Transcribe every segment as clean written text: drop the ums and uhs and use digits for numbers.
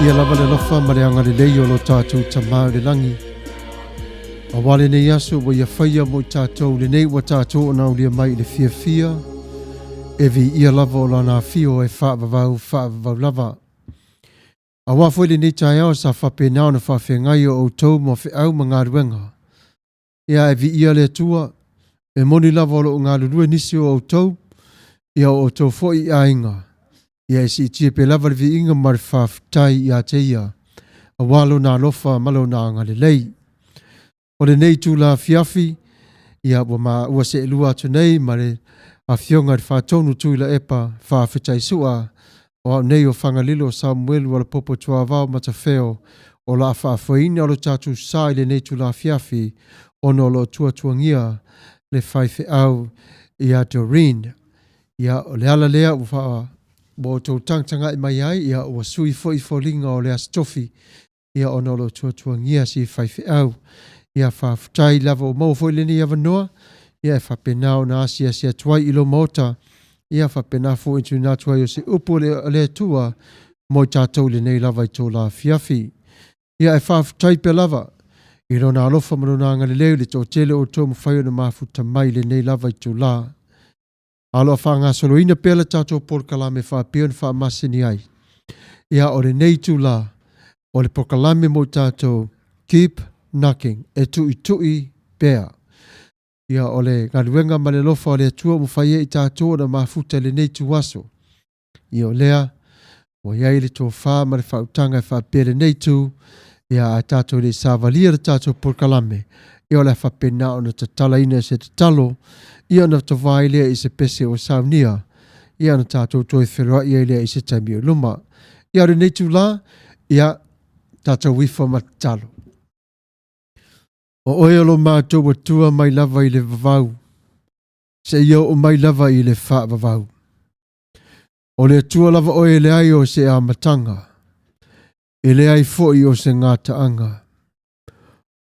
Viia lava le alofa ma le agalelei o lo tatou Tama i le lagi. Aua lenei aso ua ia faia mo i tatou, lenei ua tatou onaulia mai i le fiafia, e viia lava o lana afio e faavavau, faavavau lava. Aua foi lenei taeao sa faapena ona faafeagai o outou ma feau ma galuega. Ia e viia le Atua, e moni lava o loo galulue nisi o outou, ia o outou foi i aiga, ia e siitia pea lava le viiga ma le faafetai ia te ia, aua lona alofa ma lona agalelei. O lenei itula afiafi, ia ua maua seelua atu nei ma le Afioga i le Faatonu Tuilaepa Faafetaisua, o au nei o Fagalilo Samuelu Alapopo Tuavao Matafeo, o le a faafoeina o le tatou sa i lenei itula afiafi, ona o lo o tuatuagia le faifeau ia Doreen. Ia, o le ala lea ua faa ua outou tagatagai mai ai, ia ua sui foi foliga o le Aso Tofi, ia ona o lo o tuatuagia si faifeau. Ia faafetai lava ua maua foi lenei avanoa, ia e faapena ona asiasi atu ai i lou maota, ia faapena foi tuuina atu ai o se upu o le Atua mo i tatou i lenei lava itula afiafi. Ia e faafetai pea lava i lona alofa ma lona agalelei i le toatele o outou mafai ona mafuta mai i lenei lava itula. A o lo o faagasoloina pea le tatou polokalame faapea ona faamasani ai. Ia o lenei itula, o le polokalame mo i tatou Keep Knocking, e tuitui pea. Ia o le galuega ma le alofa o le Atua ua mafai ai i tatou ona mafuta i lenei ituaso. Ia o lea, ua i ai le tofa ma le faautaga e faapea lenei itu, ia ae tatou le i savalia le tatou polokalame, ia o le a faapena ona tatalaina e se tatalo, ia ona tova ai lea i se pese ua saunia, ia ona tatou toe feloai ai lea i se taimi o luma. Ia o lenei itula, ia tatou ifo ma tatalo. O oe o lo matou Atua mai lava i le vavau, seia oo mai lava i le faavavau. O le Atua lava oe e leai o se amataga, e leai foi o se gataaga.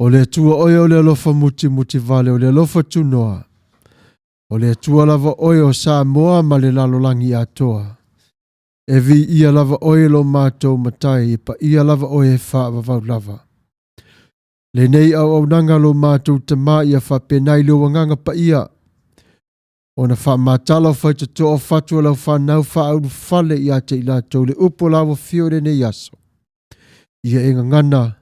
O le Atua oe o le alofa mutimutivale, o le alofa tunoa. O le Atua lava oe o Samoa ma le lalolagi atoa. E viia lava oe lo matou Matai, e paia lava oe e faavavau lava. Lenei auaunaga lo matou Tama ia faapena i lou Agaga Paia, ona faamatala o faitotoa o fatu o lau fanau faaulufale ia te i latou le upu o lau afio i lenei aso. Ia e gagana,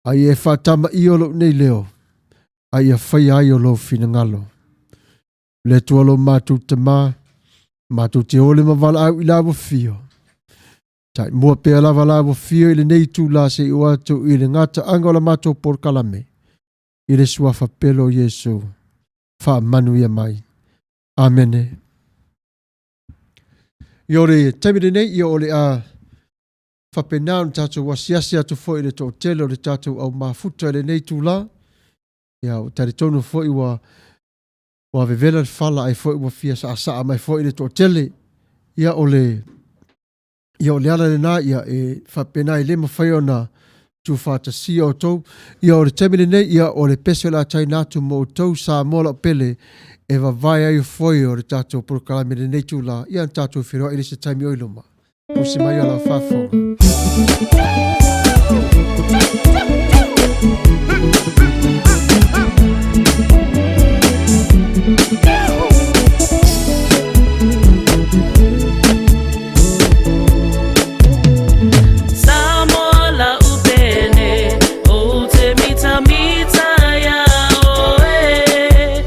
a ia e faatamaia o lou nei leo, a ia faia ai o lou finagalo. Le Atua lo matou Tama, matou te ole ma valaau i lau afio. Taimua pea lava lau afio i lenei itula seia oo atu i le gataaga o la matou polokalame, i le suafa pele o Iesu. Faamanuia mai. Amene. Ia o le taimi lenei, ia o le a faapena ona tatou asiasi atu foi i le toatele o le tatou au mafuta i lenei itula. Ia ua talitonu foi ua ua vevela le fala ai foi ua fia saasaa mai foi le toatele. Ia o le Ia o le ala lena ia e faapena e le mafai ona tuufaatasia outou. Ia o le taimi lenei, ia o le pese o le a taina atu mo outou Samoa lau pele e vavae ai foe o le tatou polokalame i lenei itula. Ia ona tatou feiloai i le isi taimi o i luma. Usi mai o lau faafofoga. Samoa lau pele, ou te mitamita ia oe.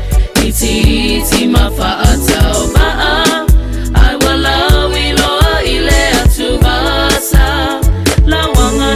Itiiti ma faatauvaa, ai ua lauiloa i le atuvasa. Lauaga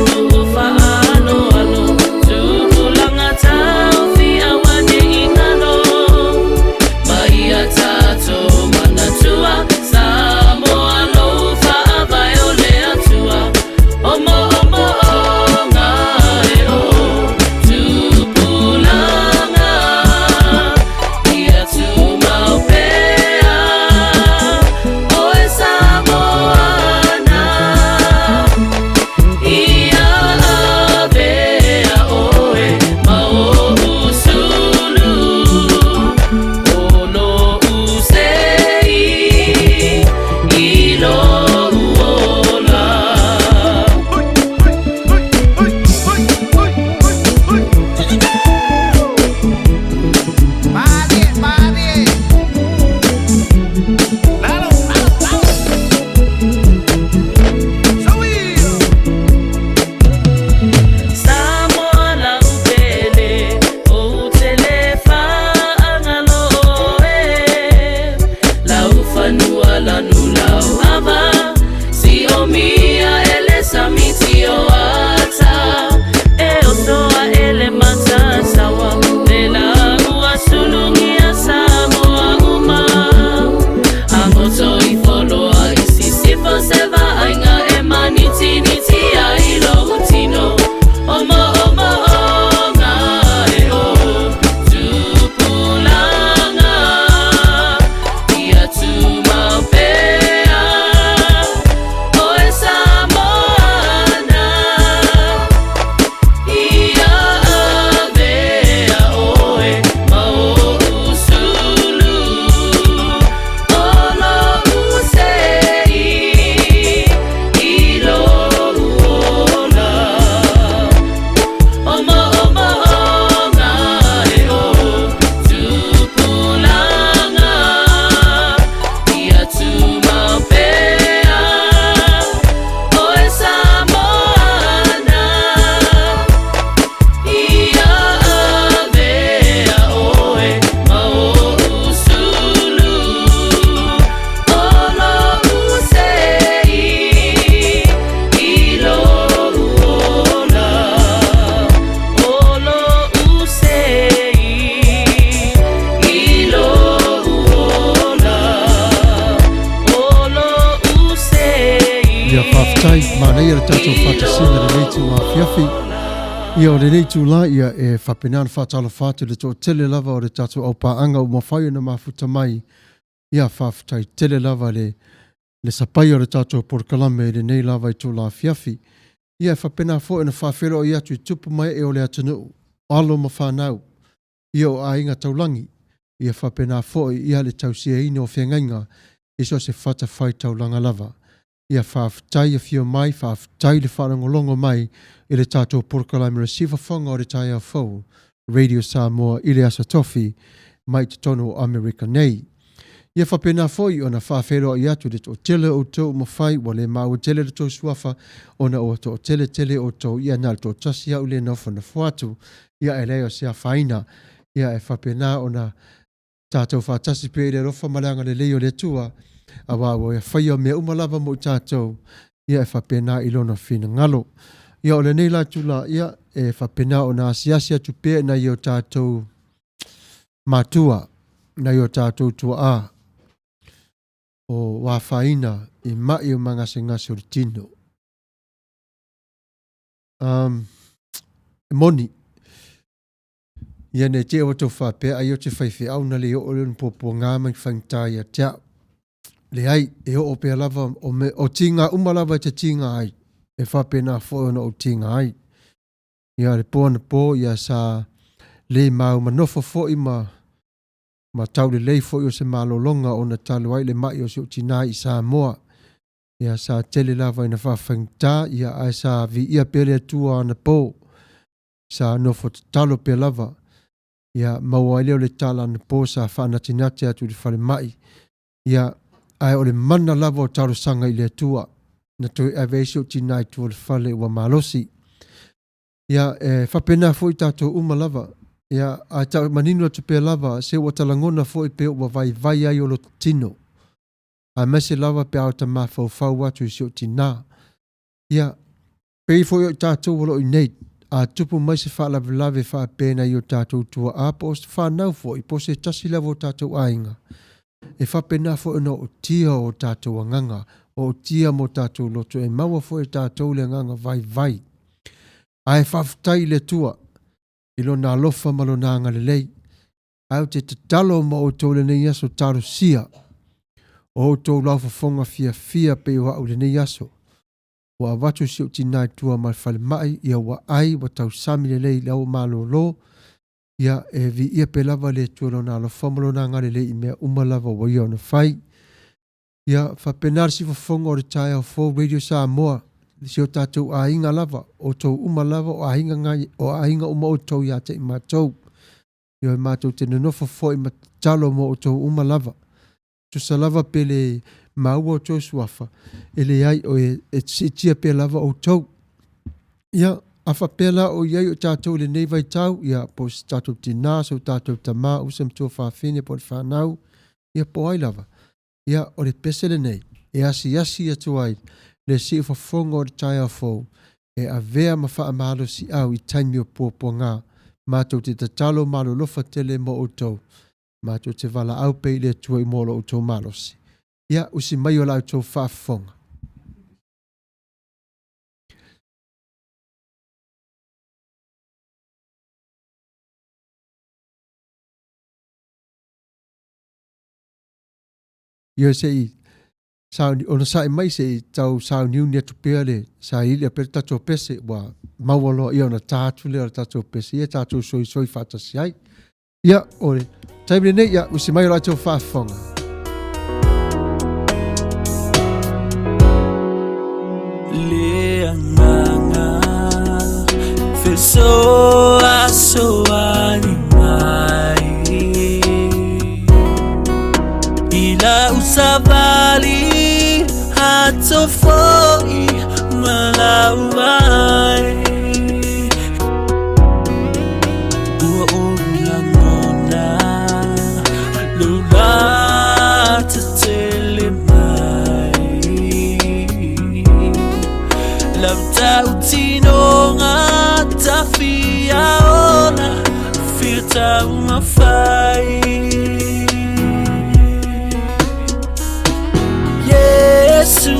le tatou faatasiga i lenei itula afiafi. Ia o lenei itula ia e faapena ona faatalofa atu i le toatele lava o le tatou aupaaga ua mafai ona mafuta mai. Ia faafetai tele lava le le sapaia o le tatou polokalame i lenei lava itula afiafi. Ia e faapena foi ona faafeiloai atu i tupu ma ee o le atunuu, alo ma fanau, ia o aiga taulagi, ia faapena foi ia le tausiaina o feagaiga i so o se fatafaitaulaga lava. Ia faafetai afio mai, faafetai le faalogologo mai i le tatou polokalame o le Siufofoga o le Taeao Fou, Radio Samoa i le Aso Tofi mai totonu o Amerika nei. Ia faapena foi ona faafeiloai atu i le toatele o outou ua mafai, ua le maua tele le tou suafa ona ua toatele tele outou, ia na o le toatasi au lea e nofonofo atu, ia ae leai o se afaina, ia e faapena ona tatou faatasi pea i le alofa ma le agalelei o le Atua, aua ua ia faia mea uma lava mo i tatou, ia e faapena i lona finagalo. Ia o lenei la itula, ia e faapena ona asiasi atu pea i nai o tatou matua, nai o tatou tuaa, o afaina i mai o magasegase o le tino. E moni, ia ne i te i ua outou faapea ai ou te faifeau na le oo lea o ni puapuaga ma ni faigata ia te au. Leai, e oo pea lava, o, me, o tiga uma lava e te tiga ai, e faapena foi ona ou tiga ai. Ia le po anapo, ia sa le mau manofo foi ma ma taulelei foi o se malologa ona talu ai le mai o si ou tinā i Samoa. Ia sa tele lava ina faafaigata, ia ae sa viia pea le Atua anapo. Sa nofo tatalo pea lava. Ia maua ai lea o le tala anapo sa faanatinati atu i le falemai. Ia ae o le mana lava o talosaga i le Atua na toe ave ai si ou tinā i tua o le fale ua malosi. Ia, e faapena foi tatou uma lava. Ia, ae tau manino atu pea lava, se ua ta lagona foi pe ua vaivai ai o lota tino. Aemaise lava pe a o ta mafaufau atu i si ou tinā. Ia, pei foi o i tatou o lo o i nei, a tupu mai se faalavelave faapea i nai o tatou tuaa po o se fanau foi, po o se tasi lava o tatou aiga, e faapena foi ona ootia o tatou agaga, ootia mo tatou loto, e maua foi e tatou le agaga vaivai. Ae faafetai i le Atua i Lona alofa ma Lona agalelei. Ae ou te tatalo ma outou i lenei aso talosia o outou laufofoga fiafia pei o au i lenei aso. Ua avatu si ou tinā i tua ma le falemai, ia ua ai, ua tausami lelei la ua malolo. Ia, e viia pea lava le Atua i Lona alofa ma Lona agalelei i mea uma lava ua Ia ona fai. Ia, faapena le siufofoga o le taeao fou Radio Samoa, si o tatou aiga lava, outou uma lava o aiga ngai, o aiga uma outou ia te i matou. Ioe, matou te nonofo foi ma tatalo mo outou uma lava. Tusa lava pe le maua outou suafa, e leai, o e, e siitia pea lava outou. Ia, a faapea la o i ai o tatou i lenei vaitau, ia, po o se tatou tinā, so tatou tamā, uso ma tuafafine, po o le fanau, ia po o ai lava. Ia, o le pese lenei e asiasi atu ai le siufofoga o le taeao fou e avea ma faamalosiau i taimi o puapuaga. Matou te tatalo malolofa tele mo outou. Matou te valaau pea i le Atua i mua o lo outou malosi. Ia, usi mai o la outou faafofoga. Ia se i sauni, onosai mai se i tau sauniuni atu pea le saili a pea le tatou pese ua maua loa ia ona ta atu lea o le tatou pese ia tatou soisoi faatasi ai. Ia, o le taimi lenei, ia, usi mai o la outou faafofoga. Le agaga fesoasoani mai i lau savali ato foi ma lau vai ua ou lagona lou lata tele mai lau tautinoga tafia ola fia taumafai Yesu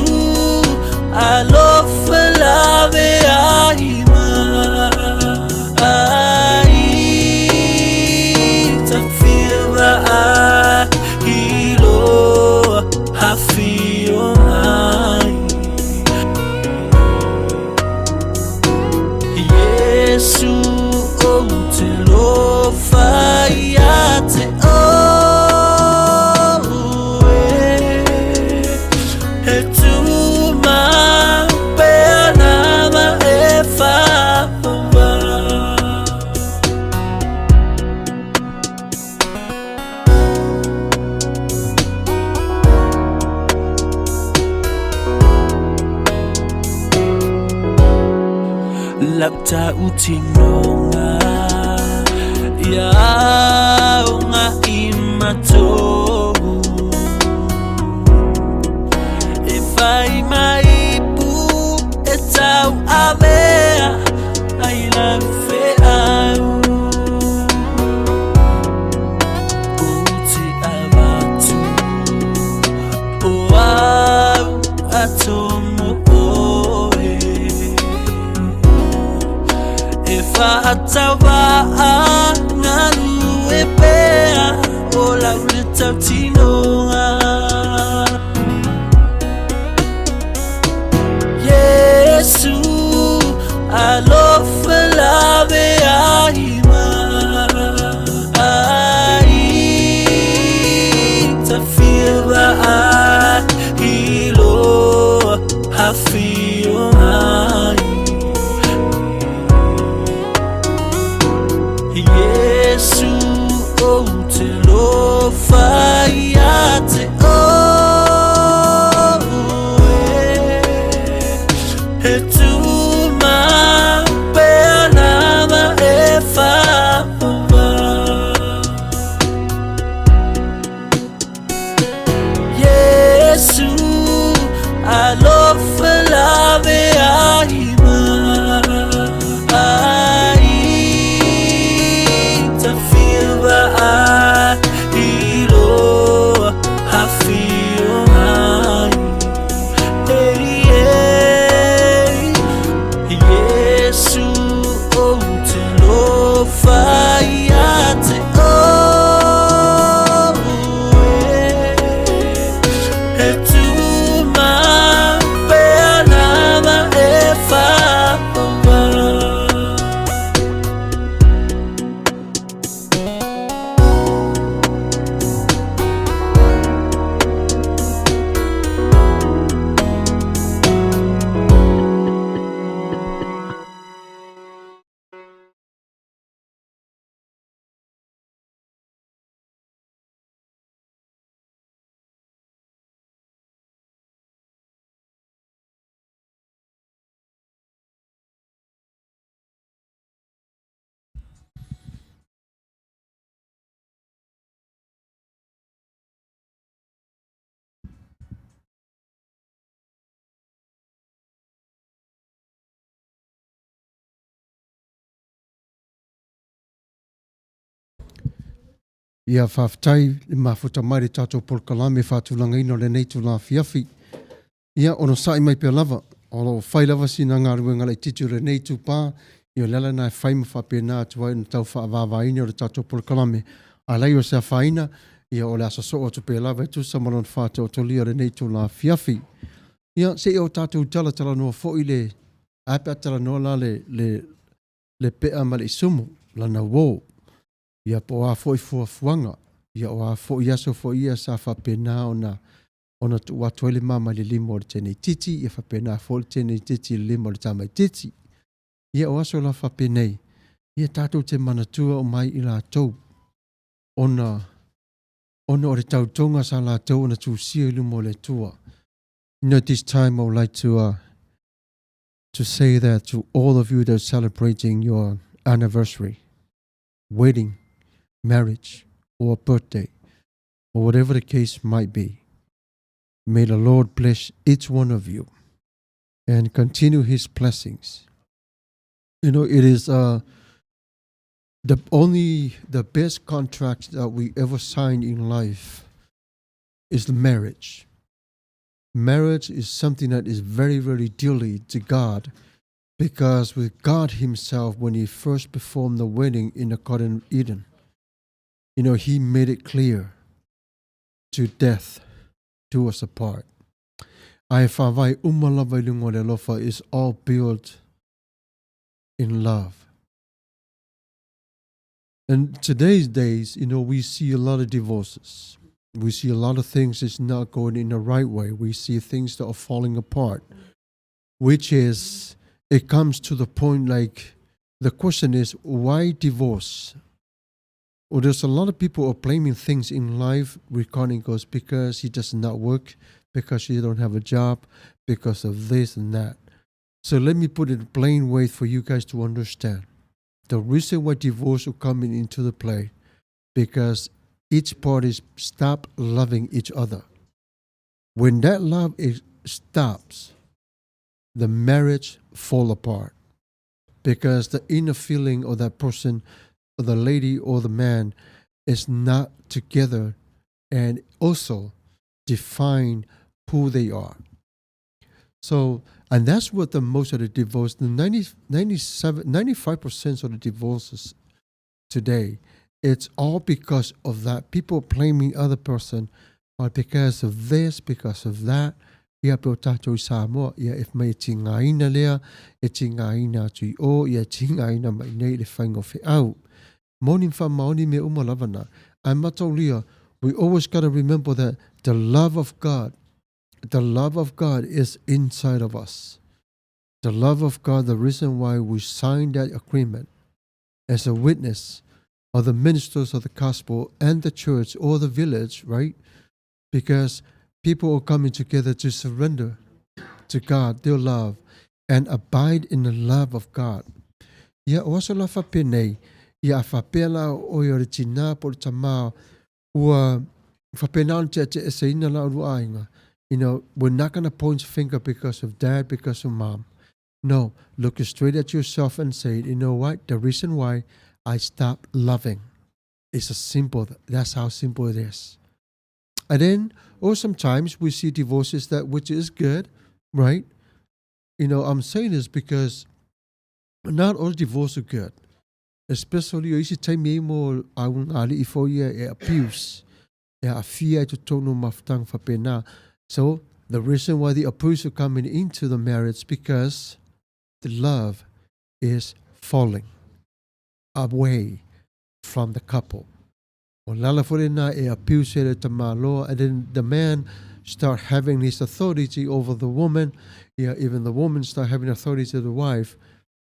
alofa. Tautinoga ia o i matou E fai mai pu e tau avea ai lau feau Ou te avatu o au ato mo oe E faatauvaa galue pea o lau le tautinoga Iesu alofa lave ai mai Tafia ai i lo afio mai Iesu ou te alofa ia te oe E tuma pea lava e faavavau Iesu alofa lave ai mai Tafia ai i lo afio mai Hey, hey. Iesu ou te alofa ia te oe E tuma pea lava e faavavau Ia faafetai le mafuta mai le tatou polokalame faatulagaina o lenei itula afiafi. Ia onosai mai pea lava, o lo o fai lava sina galuega laitiiti o lenei itupa, ia o le ala lena e fai ma faapena atu ai ona tau faavavaina o le tatou polokalame. A leai o se afaina, ia o le a sosoo atu pea lava e tusa ma lona faataotolia o lenei itula afiafi. Ia se i o tatou talatalanoa foi le, ae a pe a talanoa la le, le, le pea ma le isumu, lana uo. Ia po o a foi fuafuaga, ia o a foi aso foi ia sa faapena ona ona tuu atu ai le mama i le lima o le teneititi, ia faapena foi le teneititi i le lima o le tamaititi. Ia o aso la faapenei, ia tatou te manatua uma ai i latou ona ona o le tautoga sa latou ona tusia i luma o le Atua. You know, this time I would like to uh, to say that to all of you that are celebrating your anniversary, wedding, marriage, or birthday, or whatever the case might be. May the Lord bless each one of you and continue his blessings. You know, it is uh, the only, the best contract that we ever signed in life is the marriage. Marriage is something that is very, very dearly to God because with God Himself, when He first performed the wedding in the Garden of Eden, you know, He made it clear to death do us apart. Ae faavae uma lava i luga o le alofa is all built in love. And today's days, you know, we see a lot of divorces. We see a lot of things that's not going in the right way. We see things that are falling apart, which is, it comes to the point like, the question is, why divorce? Well, there's a lot of people are blaming things in life regarding goes because he does not work, because she don't have a job, because of this and that. So let me put it in plain way for you guys to understand. The reason why divorce are coming into the play because each party stop loving each other. When that love is stops, the marriage fall apart because the inner feeling of that person, or the lady or the man, is not together and also define who they are. So, and that's what the most of the divorce, the 90, 97, 95% of the divorces today, it's all because of that. People blaming other person or because of this, because of that. Ia pe o tātou i Samoa, ia e mai e tigaina lea, e tigaina atu i o, ia e tigaina mai nei le whainga o wheau. Moni wha maoni me uma lava na. Ae mataulia, we always got to remember that the love of God, the love of God is inside of us. The love of God, the reason why we signed that agreement as a witness of the ministers of the gospel and the church or the village, right? Because people are coming together to surrender to God their love and abide in the love of God. Ia o aso la whapenei, ia a whapea la o ia o le tina po le tamā, ua whapena ona te ate ese ina la uru ainga. We're not going to point finger because of dad, because of mom. No, look straight at yourself and say, you know what? The reason why I stopped loving is a simple, that's how simple it is. And then, or sometimes we see divorces that which is good, right? I'm saying this because not all divorces are good. Especially o isi taimi e mo a unga ali i fo ia e abuse. E a fia e totonu mafutanga whapena. So, the reason why the abuse are coming into the marriage because the love is falling away from the couple. O lala fore na e abuse e le tamaloa, and then the man start having his authority over the woman. Yeah, even the woman start having authority to the wife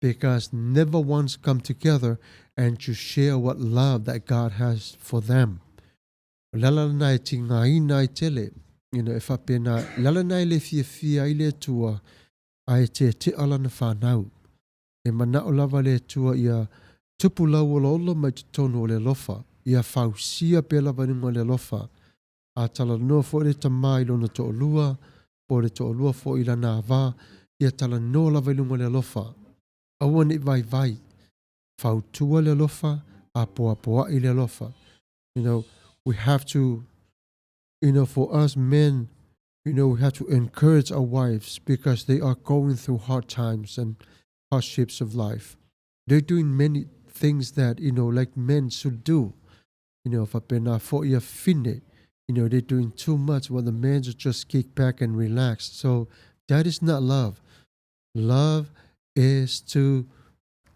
because never once come together and to share what love that God has for them. O lala na e tinga ina i tele, e whapena, lala na e le fia fia i le tua, a e te te ala na whanau. E mana o lava le tua ia tupu lau ola ola mai te tonu o le lofa, ia fausia pe lava nunga le lofa. A tala noa fo le tamā i lona to'olua, po le to'olua fo i lana ava, ia tala noa lava i lunga le lofa. Aua ni vai vai. Fautua le lofa, a poa poa i le lofa. We have to, for us men, we have to encourage our wives because they are going through hard times and hardships of life. They're doing many things that, like men should do. Whapena fo ia fine, they're doing too much while the men should just kick back and relax. So that is not love. Love is to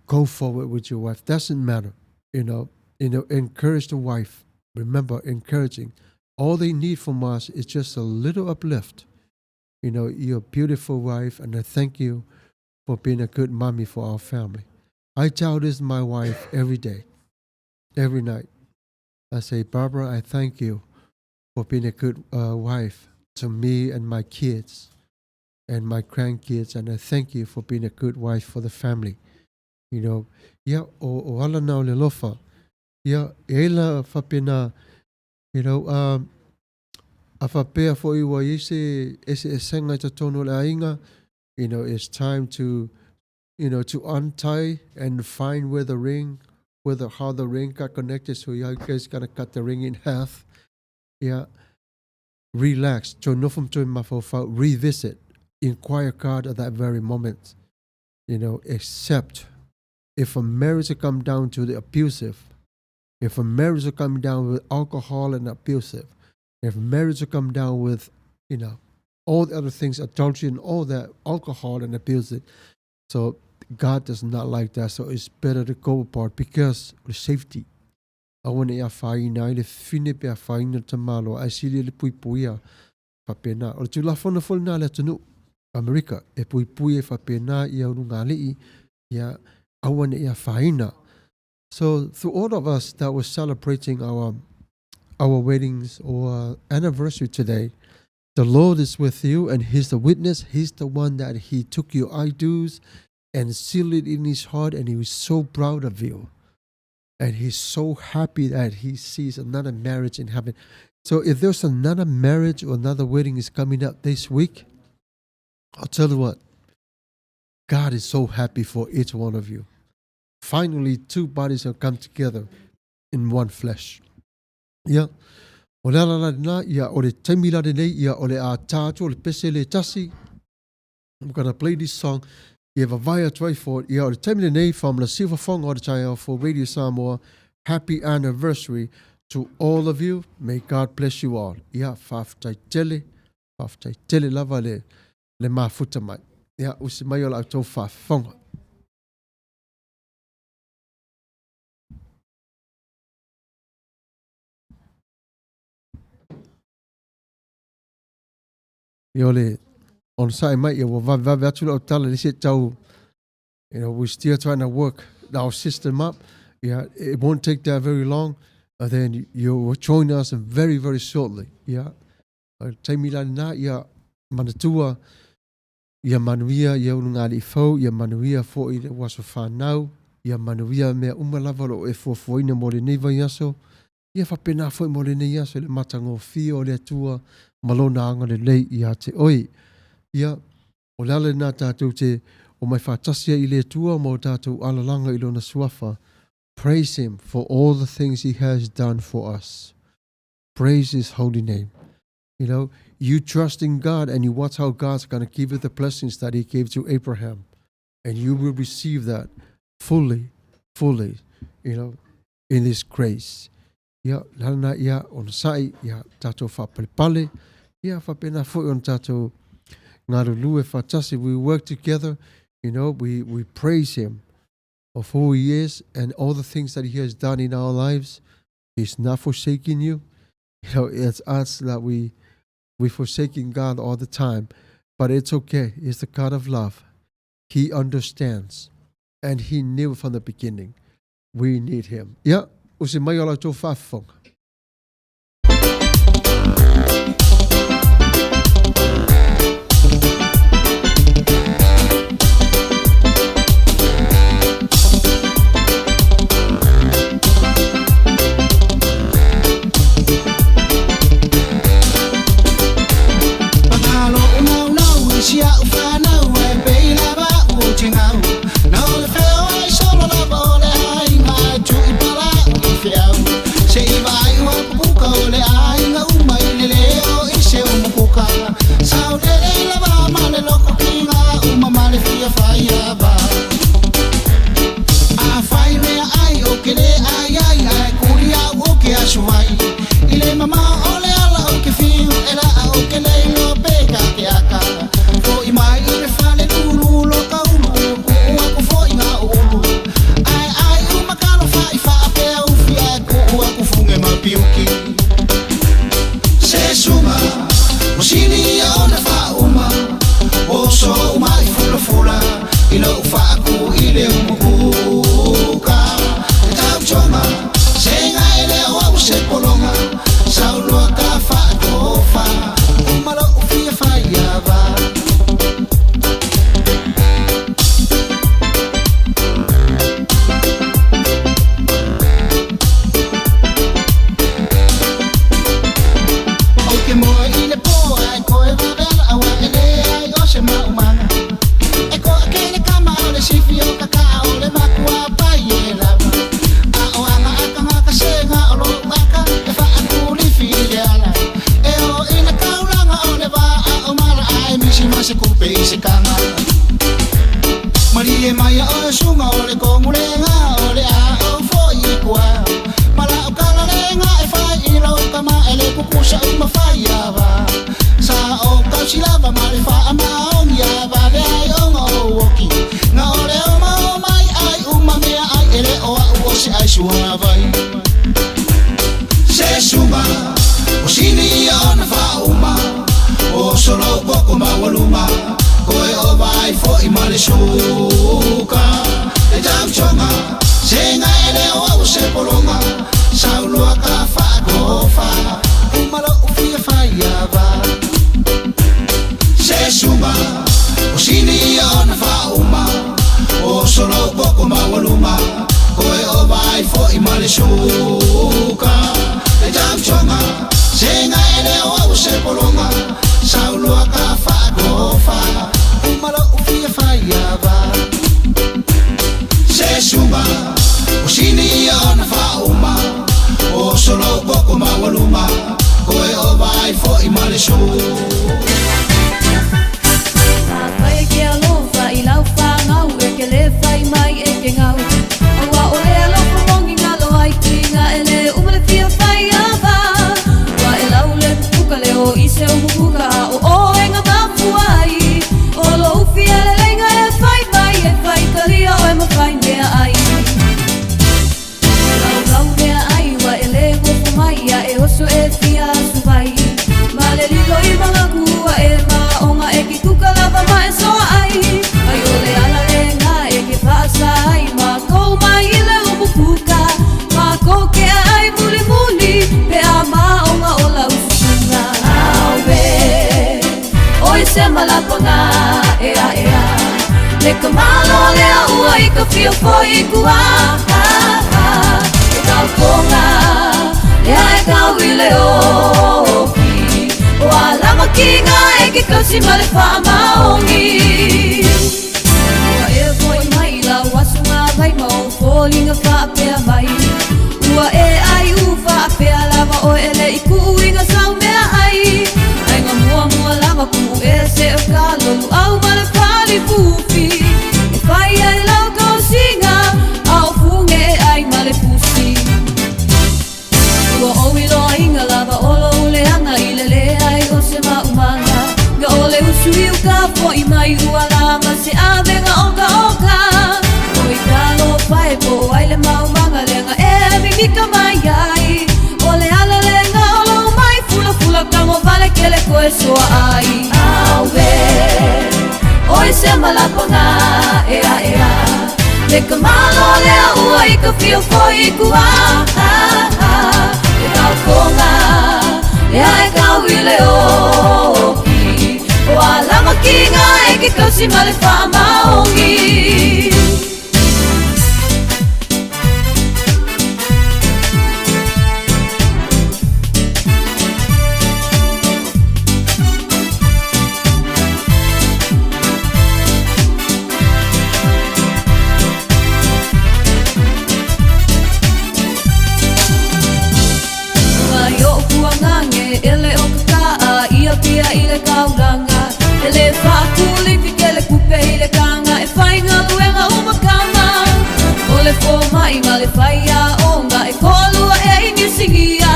go forward with your wife. Doesn't matter. Encourage the wife. Remember, encouraging. All they need from us is just a little uplift. You're a beautiful wife, and I thank you for being a good mommy for our family. I tell this to my wife every day, every night. I say, Barbara, I thank you for being a good wife to me and my kids and my grandkids, and I thank you for being a good wife for the family. Ia o ala nā o le lofa. Ia, e la whapena, a whapea fo i wa ese, ese e senga i totonu o le ainga, it's time to, to untie and find where the ring, where the, how the ring got connected. So you guys gotta cut the ring in half. Yeah. Relax. To nofum to mafaufa, revisit. Inquire God at that very moment. Except if a marriage come down to the abusive, if a marriage will come down with alcohol and abusive, if marriage will come down with, all the other things, adultery and all that, alcohol and abusive. So God does not like that. So it's better to go apart because of safety. Aua ne ia whaina, i le whine pe a whaina te malo, ai sili le pui puia, whapena. O le tūlafono fo nā le atunu, Amerika, e pui pui e whapena i au runga ali'i, ia aua ne ia whaina. So through all of us that was celebrating our weddings or anniversary today, The Lord is with you and He's the witness. He's the one that He took your I do's and sealed it in His heart, and He was so proud of you. And He's so happy that He sees another marriage in heaven. So if there's another marriage or another wedding is coming up this week, I'll tell you what, God is so happy for each one of you. Finally, two bodies have come together in one flesh. Ia, o le ala la lena, ia, o le taimi la lenei, ia, o le a tā atu o le pese le tasi. I'm gonna play this song. Ia vavae atu ai for, ia, o le taimi lenei from the Silver Fonga o le taeao for Radio Samoa. Happy anniversary to all of you. May God bless you all. Ia, faafetai tele, faafetai tele lava le, le mafuta mai. Ia, usi mai o la outou faafofoga. Ia o le onosai mai, ia ua vavevave atu lau tala le se tau, you know, we're still trying to work our system up. Yeah, it won't take that very long. And then you will join us very, very shortly. Yeah. Taimi la na, ia manatua, ia manuia, ia ulu ngā fau, ia manuia fo i le waso whanau, ia manuia mea uma lava lo e fuafuaina mo lenei vaiaso, ia faapena foi mo lenei aso i le matagofie o le Atua ma lona agalelei ia te oe. Ia, o le ala lena tatou te omai faatasi ai i le Atua ma o tatou alalaga i lona suafa. Praise him for all the things he has done for us. Praise his holy name. You know, you trust in God and you watch how God's going to give you the blessings that he gave to Abraham. And you will receive that fully, fully, you know, in his grace. Ia, lana ia, onosai, ia, tatou whaapalepale, ia, whapena foi on tatou ngarulue whaatasi. We work together, you know, we praise him of who he is and all the things that he has done in our lives. He's not forsaking you. You know, it's us that we forsaking God all the time. But it's okay. He's the God of love. He understands. And he knew from the beginning we need him. Ia, usi mai o la outou faafofoga. Pagalo o naunau i si au whanau e pei lava o te ngau. Na o le wheo ai solo lava o le aiga e tu i pala o i whiau. Se i vai ua pupuka o le aiga uma i le leo i se umukuka. Sau lele lava ma le loko ki ngā uma ma le fia whai ava. A whai mea ai o ke le ai ai ai kuri au o ke aso ai. I le mama o le ala o ke whiu e la a o ke leilo pe ka ke aka. Fo i mai i le fale lulu lo ka ulu ku aku fo i ngā ulu. Ai ai u makalo fa i fa a pea ufi ai ku aku funge ma piuki. Se sunga, o sili ia ona faauma, o so uma i fulafula, i lou faaku i le umukuka. E tautoga, se ga e le o au se pologa, sauloa ka faatofa, uma lou fia faiava. Ou te moe i le po ai koe vavela aua e le ai o se maumaga. E koa ke le kama o le sifi o kaka o le makua pai e lava. A o anga aka ngaka se nga o lo aka e faakulifi i le ala. E o i le kaulanga o le vaa o mala ai misi ma se kupe i se kanga. Marie mai o sunga o le kongulenga o le a o foi i kua. Mala o kalalenga e fai i lau kama e le kukusa uma fai ava. Sa o kausilava ma le faa maongi a vave ai onga o oki. Nga o le o mao mai ai uma mea ai e le o au o se ai suavai. Se sunga, o sili ia ona faauma, o solo koko maualuma, koe o vai foi ma le suka. E tautoga, se ga e le o au se pologa, sauloa ka faatofa, uma lou fia faiava. aso. Afai e ke alofa i lau whāngau e ke le whai mai e ke ngau. Aua o le alofa mongi ngalo ai ki ngā ele umale fia whai ava. Ua e lau le puka le o i se umukuka a o o e ngā mafuai. O lo ufi ele lenga e whai mai e whai kalia o e mawhai mea ai. Lau lau mea ai ua e le ngofo mai a e oso e fia asu vai. Ma le lilo i mangaku ua e maonga e ki kuka lava ma e soa ai. Ai o le ala le ngā e ke whaasa ai ma kou mai i le umupuka. Ma kou ke ai muli muli pe a maonga o lau susunga. Auwe, oi se malapanga e a e a. Le ka malo le a ua i ka fia foi i kua. E kau konga, le a e kau i le oki. O a lama ki ngā e ke kausi ma le whaamaongi. Ua e foi mai lau aso ngā vai ma o fōlinga whaapea mai. Ua e ai u whaapea lava o ele i kuu inga sau mea ai. Ai ngā mua mua lava ku e se o ka lolu au ma le pali pupi. E whai ai lau kausinga, a o funge e ai ma le pusi. Ua o i loa inga lava o lo ule anga i le le ai o se maumanga. Nga o le usu i uka foi mai ua lama se avenga oka oka. O i ka lo pae po ai le maumanga lenga e mimika mai ai. O le ala lenga o lo mai fula fula kango vale kele koe soa ai. Auwe, oi se malapanga e a e a. Le ka malo le a ua i ka fia foi i kua. E kau konga, le a e kau i le oki. O a lama ki ngā e ke kausi ma le whaamaongi. Mai o kua ngange ele o ka a ia pia i le kaulanga. Ele whaakuli fi kele kupe i le kanga e whai ngā luenga o makama. O le fō mai ma le whai a onga e kōlua e i niusingia.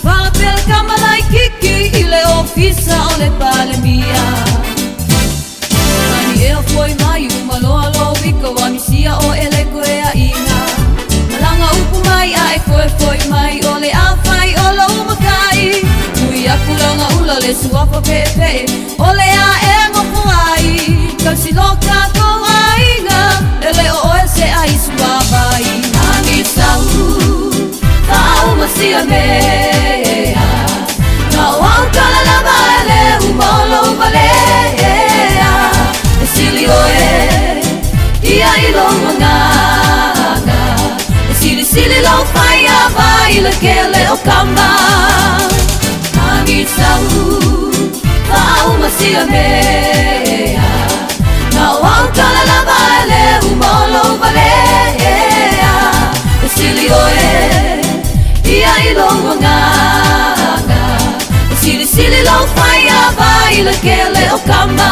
Whakapela kamalai kiki i le ofisa o le palemia. Mani ea foi mai umaloa lo wika wa misia o ele koe a inga. Malanga upu mai a e koe foi mai o le a whai o lo umakai. Ui aku langa ula le suafa pe pe o le a e ngopo ai. Kausi loka ko ainga ele o oe se ai suavai. Ani sau tau masia mea. Nga o au kala lava ele umolo umalea. E sili oe ia i lo manganga. E sili sili lo whai a vai le kele o kama. Ani sau tau masia mea. Nga o au kala lava ele umolo umalea. E sili oe ia i lo manganga. E sili sili lo whai a vai le kele o kama.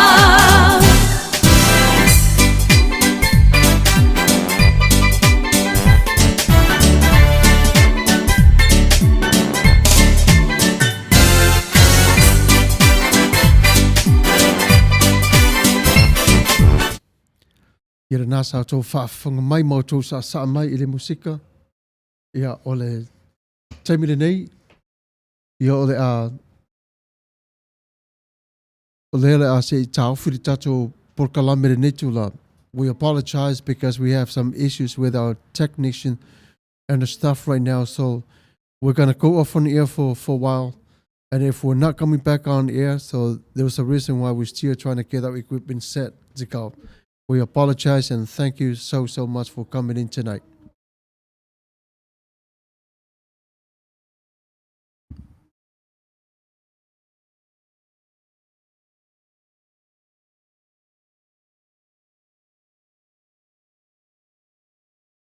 Ia lena sa outou faafofoga mai ma outou saasaa mai i le musika. Ia o le taimi lenei, ia o le a o lea le a se i taofi le tatou polokalame lenei tula. We apologize because we have some issues with our technician and the staff right now, so we're gonna go off on the air for a while. And if we're not coming back on air, so there's a reason why we're still trying to get our equipment set to go. We apologize and thank you so, so much for coming in tonight.